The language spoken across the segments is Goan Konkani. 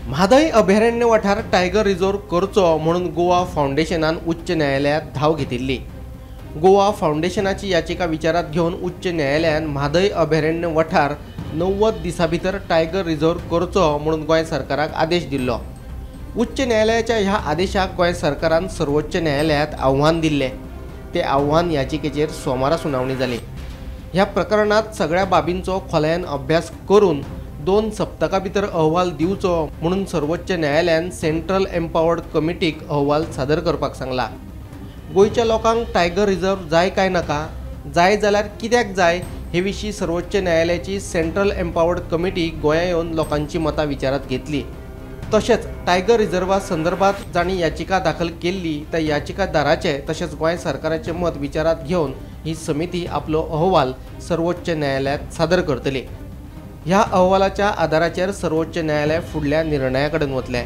म्हादय अभयारण्य वाठार टायगर रिझर्व करचो म्हणून गोवा फावंडेशनान उच्च न्यायालयात धाव घेतिल्ली। गोवा फावंडेशनाची याचिका विचारात घेवन उच्च न्यायालयान म्हादय अभयारण्य वाठार 90 दिसां भितर टायगर रिझर्व करचो म्हणून गोंय सरकाराक आदेश दिल्लो। उच्च न्यायालयाच्या ह्या आदेशाक गोंय सरकारान सर्वोच्च न्यायालयात आव्हान दिल्लें। ते आव्हान याचिकेचेर सोमारा सुनावणी जाली। ह्या प्रकरणात सगळ्या बाबींचो खोलायेन अभ्यास करून 2 सप्तकां भितर अहवाल दिवचो म्हणून सर्वोच्च न्यायालयान सेंट्रल एम्पावर्ड कमिटीक अहवाल सादर करपाक सांगला। गोंयच्या लोकांक टायगर रिझर्व जाय काय नाका, जाय जाल्यार कित्याक जाय हे विशीं सर्वोच्च न्यायालयाची सेंट्रल एम्पावर्ड कमिटी गोंया येवन लोकांची मतां विचारात घेतली। तशेंच टायगर रिझर्वा संदर्भात जांणी याचिका दाखल केल्ली त्या याचिकादाराचे तशेंच गोंय सरकाराचें मत विचारात घेवन ही समिती आपलो अहवाल सर्वोच्च न्यायालयात सादर करतली। ह्या अहवालाच्या आधाराचेर सर्वोच्च न्यायालय फुडल्या निर्णया कडेन वतलें।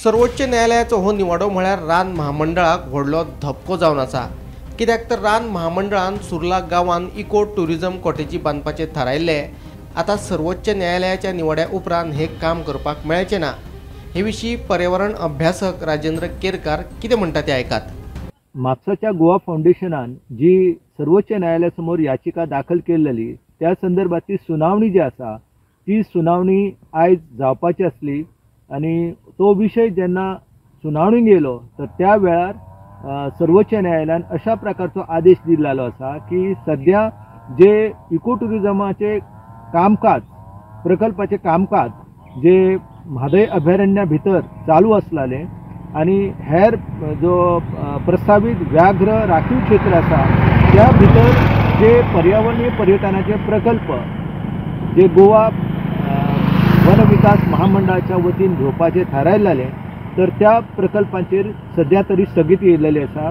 सर्वोच्च न्यायालयाचो हो निवाडो म्हळ्यार रान महामंडळाक व्हडलो धपको जावन आसा। कित्याक तर रान महामंडळान सुर्ला गांवान इको ट्युरिजम कॉटेजी बांदपाचें थारायल्लें। आतां सर्वोच्च न्यायालयाच्या निवाड्या उपरांत हें काम करपाक मेळचें ना। हे विशीं पर्यावरण अभ्यासक राजेंद्र केरकार कितें म्हणटा तें आयकात। म्हापसाच्या गोवा फावंडेशनान जी सर्वोच्च न्यायालया समोर याचिका दाखल केलेली त्या संदर्भातली सुनावणी जी आसा ती सुनावणी आयज जावपाची आसली आनी तो विशय जेन्ना सुनावणीक येयलो तर त्या वेळार सर्वोच्च न्यायालयान अशा प्रकारचो आदेश दिल्लो आसा की सद्या जे इको ट्युरिजमाचे कामकाज प्रकल्पाचे कामकाज जे म्हादय अभयारण्या भितर चालू आसलेले आनी हेर जो प्रस्तावीत व्याघ्र राखीव क्षेत्र आसा त्या भितर जे पर्यावरणीय पर्यटनाचे प्रकल्प जे गोवा वन विकास महामंडळाच्या वतीन घेवपाचे थारायल्ले तर त्या प्रकल्पांचेर सद्या तरी स्थगिती येयलेली आसा।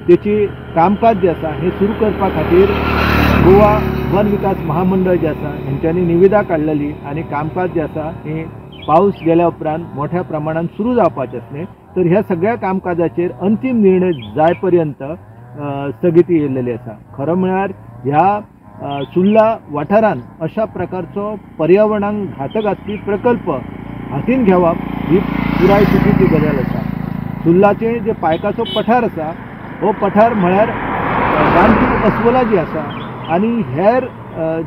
तेची कामकाज जे आसा हें सुरू करपा खातीर गोवा वन विकास महामंडळ जे आसा हेंच्यांनी निविदा काडलेली आनी कामकाज जे आसा हें पावस गेल्या उपरांत मोठ्या प्रमाणान सुरू जावपाचें आसलें तर ह्या सगळ्या कामकाजाचेर अंतीम निर्णय जाय पर्यंत स्थगिती येयलेली आसा। खरो म्हळ्यार ह्या सुर्ला वाठारान अशा प्रकारचो पर्यावरणाक घातक आसपी प्रकल्प हातीन घेवप ही पुराय चुकीची गजाल आसा। सुर्लाचे जे पायकाचो पठार आसा हो पठार म्हळ्यार रानटी अस्वलां जी आसा आनी हेर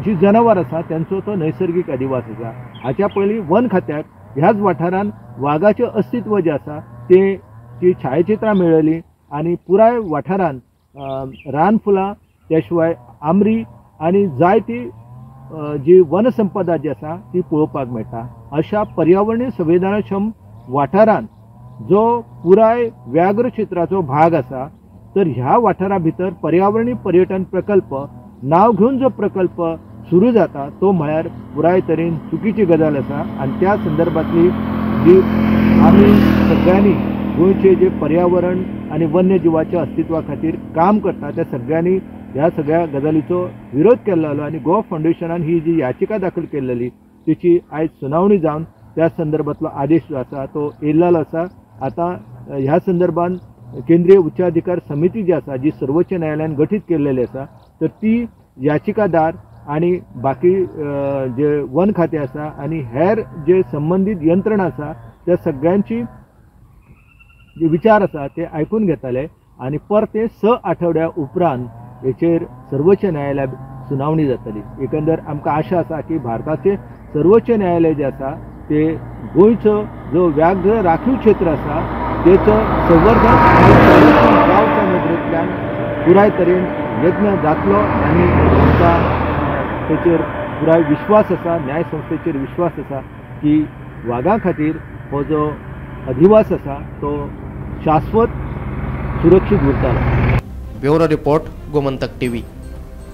जी जनावर आसा तेंचो तो नैसर्गीक अधिवास आसा। हाच्या पयलीं वन खात्याक ह्याच वाठारान वागाचें अस्तित्व जें आसा तें ती छायाचित्रां मेळ्ळी आनी पुराय वाठारान रानफुलां त्या शिवाय आमरी आनी जायती जी वनसंपदा जी आसा ती पळोवपाक मेळटा। अशा पर्यावरणीय संवेदनाक्षम वाठारान जो पुराय व्याघ्र क्षेत्राचो भाग आसा तर ह्या वाठारा भितर पर्यावरणीय पर्यटन प्रकल्प नांव घेवन जो प्रकल्प सुरू जाता तो म्हळ्यार पुराय तरेन चुकीची गजाल आसा आनी त्या संदर्भातली जी आमी सगळ्यांनी गोंयचे जे पर्यावरण आनी वन्यजिवाच्या अस्तित्वा खातीर काम करता त्या सगळ्यांनी ह्या सगळ्या गजालीचो विरोध केल्लो आनी गोवा फावंडेशनान ही जी याचिका दाखल केलेली तेची आयज सुनावणी जावन त्या संदर्भातलो आदेश जो आसा तो येयल्लो आसा। आतां ह्या संदर्भात केंद्रीय उच्चाधिकार समिती जी आसा जी सर्वोच्च न्यायालयान गठीत केलेली आसा तर ती याचिकादार आनी बाकी जे वन खातें आसा आनी हेर जे संबंदीत यंत्रणा आसा त्या सगळ्यांची जे विचार आसा ते आयकून घेतले आनी परते 6 आठवड्या उपरांत हेचेर सर्वोच्च न्यायालयात सुनावणी जातली। एकंदर आमकां आशा आसा की भारताचे सर्वोच्च न्यायालय जे आसा ते गोंयचो जो व्याघ्र राखीव क्षेत्र आसा तेचो संवर्धन आनी संरक्षण जावच्या नदरेंतल्यान पुराय तरेन यत्न जातलो आनी आमकां तेचेर पुराय विश्वास आसा, न्यायसंस्थेचेर विश्वास आसा की वागां खातीर हो जो अधिवास आसा तो शाश्वत सुरक्षीत उरतलो। Bureau report, Gomantak TV.